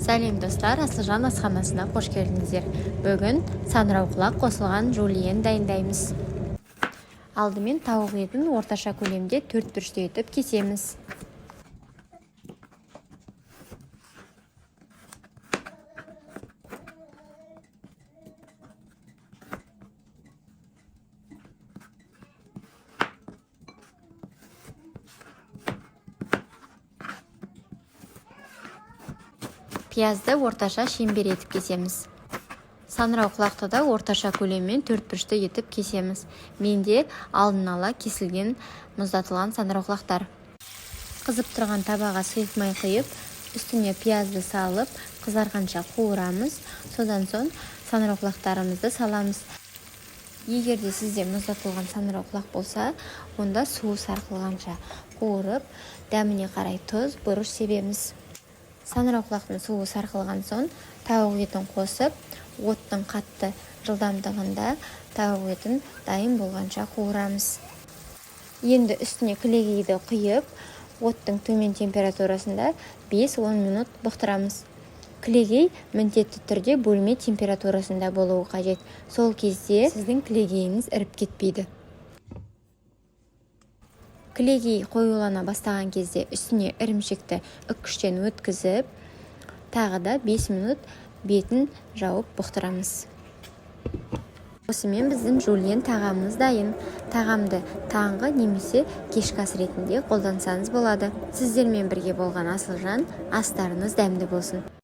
Сәлем, достар! Асылжан асханасына қош келдіңіздер! Бүгін саңырауқұлақ қосылған жульен дайындаймыз. Алдымен тауық етін орташа көлемде төрт бұрышты етіп кесеміз. Пиязды орташа шеңбер етіп кесеміз. Саңырауқұлақты да орташа көлеммен төрт бұрышты етіп кесеміз. Менде алдын ала кесілген, мұздатылған саңырауқұлақтар. Қызып тұрған табаға сұйық май құйып, үстіне пиязды салып, қызарғанша қуырамыз. Содан соң саңырауқұлақтарымызды саламыз. Егер де сізде мұздатылған саңырауқұлақ болса, онда суы сарқылғанша қуырып, дәміне қарай тұз, бұрыш себеміз. Саңырауқұлақтың суы сарқылған соң, тауық етін қосып, оттың қатты жылдамдығында тауық етін дайын болғанша қуырамыз. Енді үстіне кілегейді құйып, оттың төмен температурасында 5-10 минут бұқтырамыз. Кілегей міндетті түрде бөлме температурасында болуы қажет, сол кезде сіздің кілегейіңіз іріп кетпейді. Кілегей қоюлана бастаған кезде үстіне ірімшікті үккіштен өткізіп, тағы да 5 минут бетін жауып бұқтырамыз. Осымен біздің жульен тағамымыз дайын. Тағамды таңғы немесе кешкі ас ретінде қолдансаңыз болады. Сіздермен бірге болған Асылжан. Астарыңыз дәмді болсын!